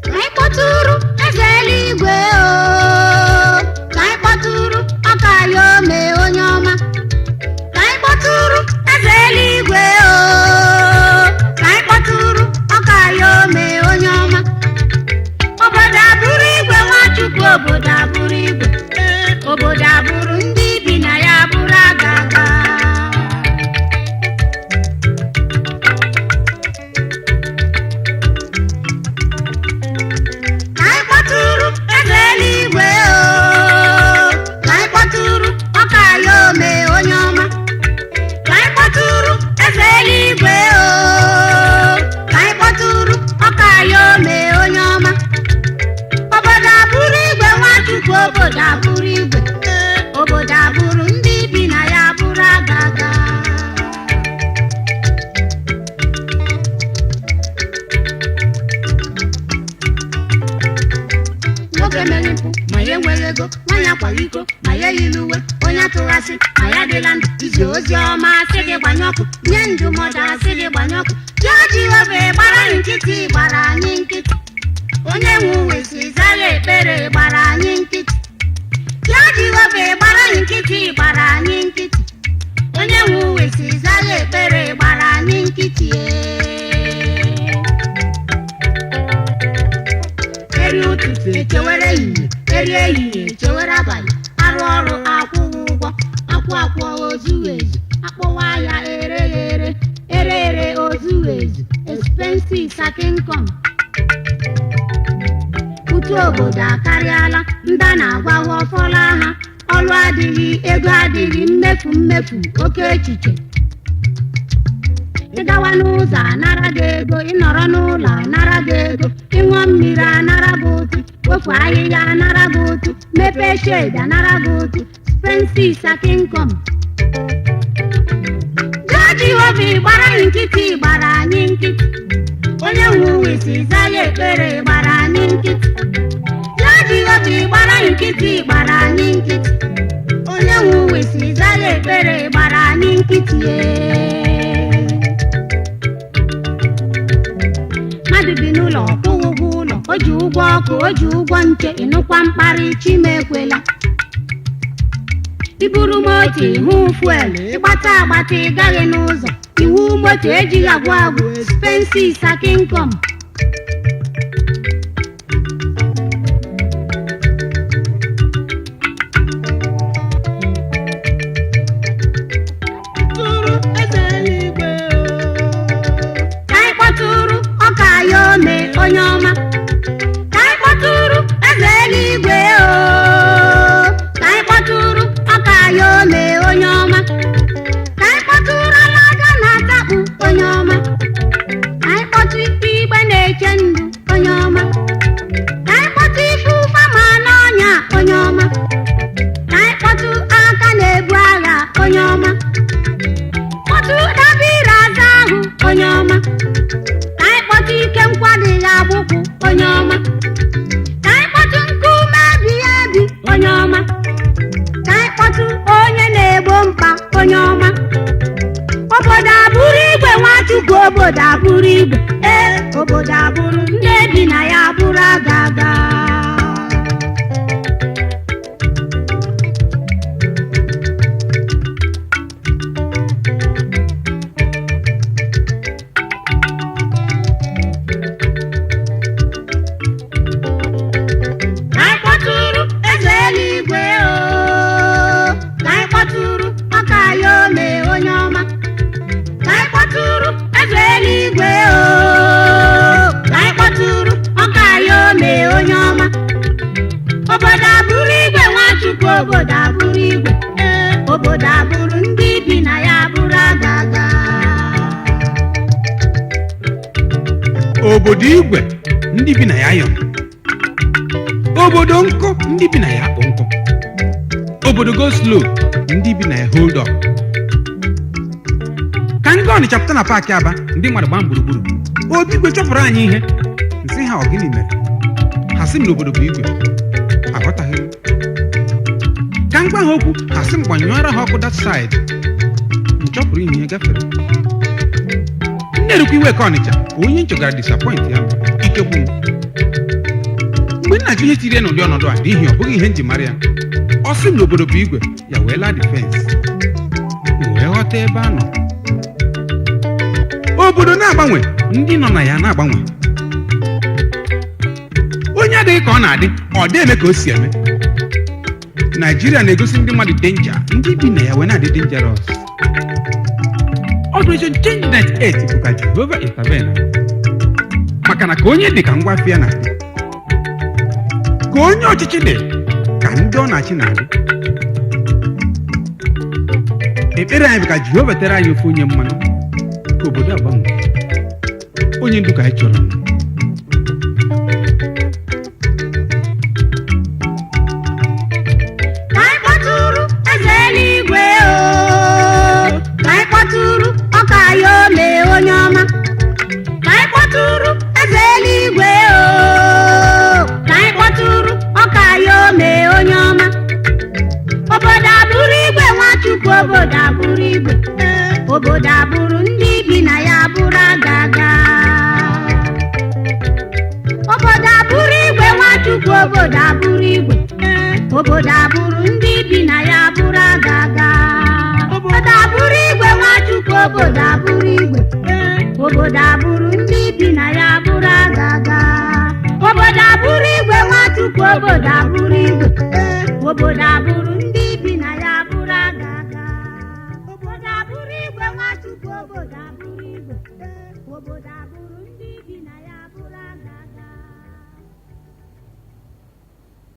Ka anyị kpọtụrụ eze eluigwe o, ka anyị kpọtụrụ ọka ya ome onye ọma. Ka anyị kpọtụrụ eze eluigwe o, ka anyị kpọtụrụ ọka ya ome onye ọma. Obodo abụrụ igwe Nwachukwu, obodo abụrụ igwe, obodo abụrụ ndị bi na ya abụrụ aga aga. Ka anyị kpọtụrụ eze eluigwe o, ka anyị kpọtụrụ ọka ya ome onye ọma. Ka anyị kpọtụrụ eze eluigwe o, ka anyị kpọtụrụ ọka ya ome onye ọma. Obodo abụrụ igwe Nwachukwu, obodo abụrụ igwe, obodo abụrụ ndị bi na ya abụrụ aga aga. Nwoke mere mpụ ma ya enweghị ego, nwaanyị akwaghị iko ma ya eyiri uwe, onye atụghasị ma ya adịla ndụ, izi ozi ọma asị gị gbanye ọkụ, nye ndụmọdụ asị gị gbanye ọkụ. Jụọ Jehova, gbara anyị nkịtị, gbara anyị nkịtị. Onye nwe uwe si zara ekpere, gbara anyị nkịtị. Jụọ Jehova, gbara anyị nkịtị, gbara anyị nkịtị. Onye nwe uwe si zara ekpere, gbara anyị nkịtị ee. Eri ụtụtụ echewere ehihie, eri ehihie echewere abalị, arụ ọrụ akwụghị ụgwọ, akwụ akwụ ozughị ezu, akpọwa ya ere ya ere, ere ere ozughị ezu, expenses akinkom. Utu obodo akarịala, ndị na-agwawa ọfọla ha, ọrụ adịghị, ego adịghị, mmefu mmefu, oke echiche. Ịgawa n'ụzọ anara gị ego, ịnọrọ n'ụlọ anara gị ego, ịṅụọ mmiri anara gị ụtụ, kpofu ahịhịa anara gị ụtụ, mepee shed anara gị ụtụ, spensis akinkom. Jụọ Jehova, gbara anyị nkịtị, gbara anyị nkịtị. Onye nwe uwe si za ya ekpere, gbara anyị nkịtị. Jụọ Jehova, gbara anyị nkịtị, gbara anyị nkịtị. Onye nwe uwe si za ya ekpere, gbara anyị nkịtị ee. Mmadụ bi n'ụlọ ọkwụghị ụgwọ ụlọ, o ji ụgwọ ọkụ, o ji ụgwọ nche, ịnụkwa mkparị chimekwela. Iburu moto ịhụ fuelu, ịgbata agbata ị gaghị n'ụzọ, iwu moto ejighị agwụ agwụ, expenses akinkom. Tụrụ eze eluigwe o. Ka anyị kpọtụrụ ọka ya ome onye ọma. Ka anyị kpọtụrụ eze eluigwe o, ka anyị kpọtụrụ ọka ya ome onye ọma. Ka anyị kpọtụrụ alaka na-atakpu onye ọma. Ka anyị kpọtụ igbe na-eche ndụ onye ọma. Ka anyị kpọtụ ife ụfa ma n'ọnya onye ọma. Ka anyị kpọtụ aka na-ebu agha onye ọma. Kpọtụ dabere aza ahụ onye ọma. Ka anyị kpọtụ ike nkwadịghị agbụkwụ onye ọma. Ka anyị kpọtụ nkume ebighị ebi onye ọma. Ka anyị kpọtụ onye na-egbo mkpa onye ọma. Obodo abụrụ igwe Nwachukwu, obodo abụrụ igwe, ee, obodo abụrụ ndị bi na ya abụrụ aga aga. Ka anyị kpọtụrụ eze eluigwe o, ka anyị kpọtụrụ ọka ya ome onye ọma. Ka anyị kpọtụrụ eze eluigwe o, ka anyị kpọtụrụ ọka ya ome onye ọma. Obodo abụrụ igwe Nwachukwu, obodo abụrụ igwe, ee, obodo abụrụ ndị bi na ya abụrụ aga aga. Obodo igwe ndị bi na ya yọ, obodo nkụ ndị bi na ya akpụ nkụ, obodo go slow ndị bi na ya hold up. Ka ndị Ọnịcha pụta na paakị Aba, ndị mmadụ gbaa gburugburu obi igwe chọpụrụ anyị ihe nsị ha. Ọ gịnị mere? Ha sị m n'obodo bụ igwe. Aghọtaghị m. Ka m gwa ha okwu, ha sị m gbanyụọra ha ọkụ that side. M chọpụrụ ihe gafere. M na-erukwa iwe ka Ọnịcha onye nchọgara disappoint ya ike gwụ m. Mgbe nna ji ihe tiri ya n'ụdị ọnọdụ a, n'ihi ọ bụghị ihe nji mara ya, ọ sị m n'obodo bụ igwe, ya wee laa defense. M wee ghọta ebe a nọ. Obodo na-agbanwe, ndị nọ na ya na-agbanwe. Onye adịghị ka ọ na-adị, ọ dị eme ka o si eme. Naijiria na-egosi ndị mmadụ danger, ndị bi na ya wee na-adị dangerous. Operation Change 98 bụ ka Jehova intervene, maka na ka onye dị ka ngwa afịa na-adị, ka onye ọchịchị dị ka ndị ọ na-achị na-adị. Ekpere anyị bụ ka Jehova tere anyị ofe onye mmanụ ka obodo agbanwe. Onye ndu ka anyị chọrọ nụ. Ka anyị kpọtụrụ eze eluigwe o, ka anyị kpọtụrụ ọka ya ome onye ọma. Ka anyị kpọtụrụ eze eluigwe o, ka anyị kpọtụrụ ọka ya ome onye ọma. Obodo abụrụ igwe Nwachukwu, obodo abụrụ igwe. Obodo abụrụ ndị bi na ya abụrụ aga aga. Obodo abụrụ igwe Nwachukwu, obodo abụrụ igwe. Obodo abụrụ ndị bi na ya abụrụ aga aga. Obodo abụrụ igwe Nwachukwu, obodo abụrụ igwe. Obodo abụrụ ndị bi na ya abụrụ aga aga. Obodo abụrụ igwe Nwachukwu, obodo